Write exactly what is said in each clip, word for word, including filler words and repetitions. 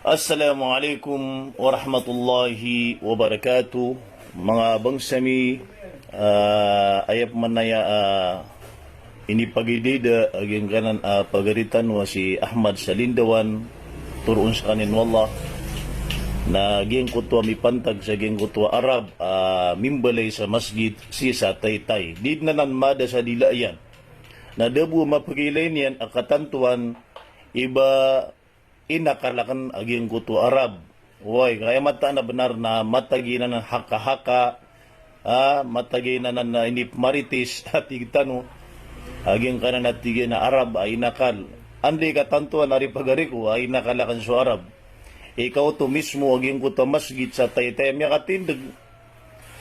Assalamu alaikum warahmatullahi wabarakatuh. Manga bangsa mi, ah, aya pman aya, ah, inipagidida a giyangkanan a pagari tano a si Ahmad Salindawan, toroon skaniyan o Allah, na giyangkoto a mipantag sa giyangkoto a Arab a mimbalay sa masgit sii sa Taytay. Di dn anan mada sa dila iyan. Na da bo a mapagiilay niyan a katantoan i ba inakal akn a giyangkoto a Arab. Oway, ka aya mataan a bnar na matag iyan anan haka-haka, ah, matag iyan anan na inipmaritis a tig tano, a giyangkanan a tig iyan a Arab a inakal. Anda i katantoan ari pagari ko a inakal akn so Arab? Ikaw oto mismo a giyangkoto a masgit sa Taytay a miyakatindg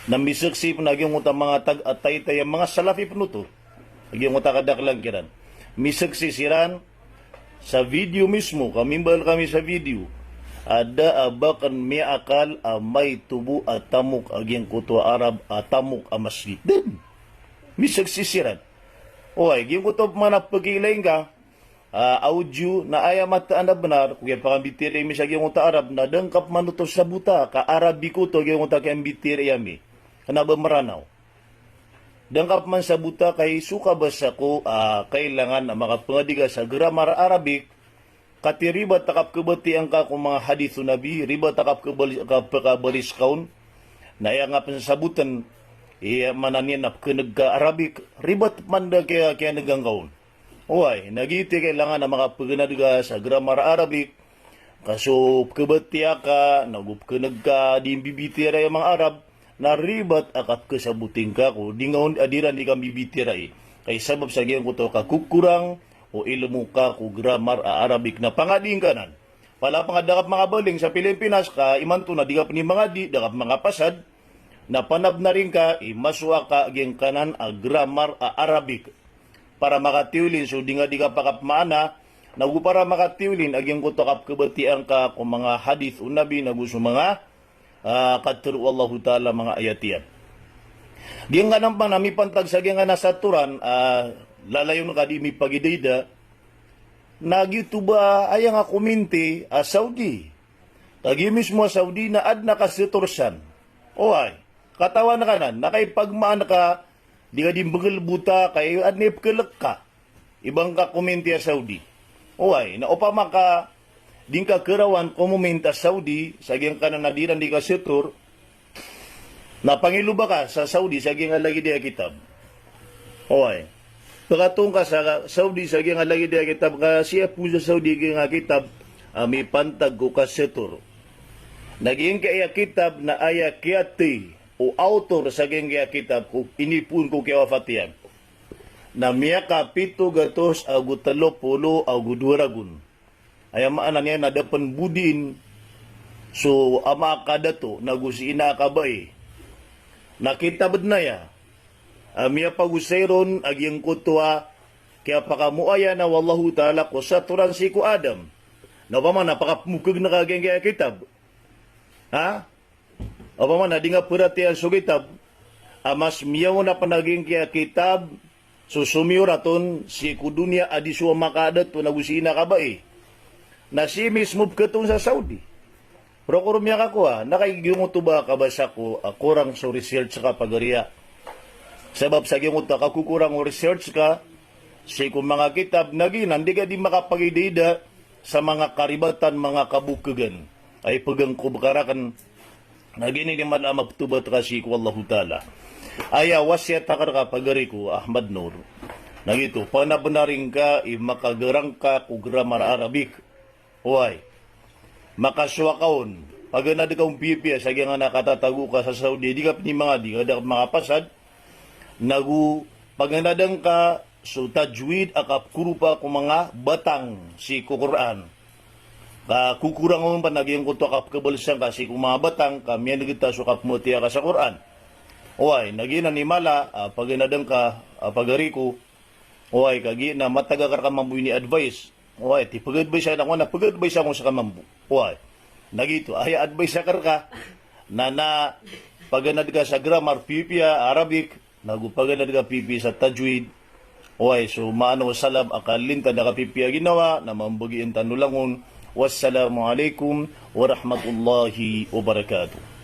na misaksi pn a giyangkoto a manga taga Taytay a manga Salafi pn oto. A giyangkoto a kadaklan kiran. Misaksi siran sa video mismo, ka mimbal kami sa video. A da a ba akn miyaakal a maito bo a tamok a giyangkoto a Arab a tamok a masgit. Da dn. Misaksi siran. Oway, giyangkoto pman a pagiilay ngka a audio na aya mataan a bnar ko kiyapakambitiyarai ami sa giyangkoto a Arab na da ngka pman oto sabota ka Arabic oto a giyangkoto a kiyambitiyarai ami. Kna ba Mranaw. Da ngka pman sabota ka i so kabasa ko a kailangan a makapangadi ka sa grammar a Arabic, katii ribat a kapkhabatiya ngka ko manga hadith o Nabi, ribat a kapkhabal-, kapkhabaris ka on, na aya ngka pn sabotn, aya maana niyan na pkhan'g ka Arabic, ribat pman da kiya-, kiyan'ga ngka on. Oway, na giyoto i kailangan a makapaghanad ka sa grammar a Arabic, ka so pkhabatiya ka, nago pkhan'g ka di mbibitiyarai a manga Arab, na ribat a kapkhasaboting ka ko di ngka on a di iran di kambibitiyarai. Ka i sabap sa giyangkoto a kakokorang o ilmo ka ko grammar a Arabic na pangadi ngka anan. Palapang a da ka pn makabaling sa Pilipinas ka imanto na di ka pn mangadi, da ka pn makapasad, na panabnari ngka i masowa ka giyangkanan a grammar a Arabic. Para makatiyolin so di ngka di kapakapmaana, nago para makatiyolin a giyangkoto a kapkhabatiya ngka ko manga hadith o Nabi, nago so manga, ah, katharo o Allahu Ta'ala a manga ayat iyan. Giyangkanan pman a mipantag sa giyangkanan a satoran, ah, lalayon ka di mipagidaida, na giyoto ba aya nga kominti a Saudi. Ka giya mismo a Saudi na adn a kasator san. Oway, katawan ka nan, na kaipagmaan ka, di ka di mbgl bota, ka i adn a ipkhalk ka. I ba ngka kominti a Saudi. Oway, na opama ka di ngka kharawan komominti a Saudi, sa giyangkanan a di iran di kasator, na pangiloba ka sa Saudi sa giyangkai a lagid aya kitab. Oway. Pkatoon ka sa Saudi sa giyangkai a lagid aya kitab ka sii pn sa Saudi giyangkai a kitab a mipantag ko kasator. Na giyangkai a kitab na aya kiyathay o author sa giyangkai a kitab ko inipoon ko kiyawafat iyan na miyakapito gatos ago tlo polo ago dowa ragon. Aya maana niyan na da pn bo dn so ama a kadato nago si ina a kabai. Na kitab dn aya a miyapagosay ron a giyangkoto a kiyapakamoayan o Allahu Ta'ala ko satoran sii ko Adam. Na opama na pakapmokg na ka giyangkai a kitab. Ha? Opama na di nga paratiyayaan so kitab, a mas miyaona pn a giyangkai a kitab so somiyorat on sii ko doniya a di so ama a kadato nago si ina a kabai. Na sii mismo pkhatoon sa Saudi. Rokor miyakakowa, na kagiya giyangkoto ba kabasa ko a korang so research ka pagari a. Sabap sa giyangkoto a kakokorang o research ka sii ko manga kitab na giyanan di ka di makapagidaida sa manga karibatan, manga kabokhagan. Ay pagangkob ka rakn. Na giyanan i mala a maptobat ka sii ko Allahu Ta'ala. Aya wasiyat akn rka pagari ko Ahmad Noor. Na giyoto, panabnari ngka i makagarang ka ko grammar Arabic. Oway. Makasowa ka on. Paganad ka on piyapiya sa giyangkanan a katatago ka sa Saudi, di ka pn mangadi, ka da ka makapasad. Nago paganadan ka so tajwid a kapkoropa ko manga batang sii ko Qur'an. Ka kokorang on pn a giyangkoto a kapkhabalsa ngka sii ko manga batang, ka miyan'g ta so kapmatiya ka sa Qur'an. Oway, na giyanan i mala a paganadan ka a pagari ko. Oway, kagiya na matag akn rka mambo ini-advice. Oway, ti pag-advice akn, na pag-advice ako ska mambo. Oway. Na giyoto, aya advice akn rka, na, na paganad ka sa grammar piyapiya, Arabic, nago paganad ka piyapiya sa tajwid. Oway, so maana o salab a kalinta na kapipiya ginawa, na mambagian tano langon, Wassalamu alaikum warahmatullahi wabarakatuh.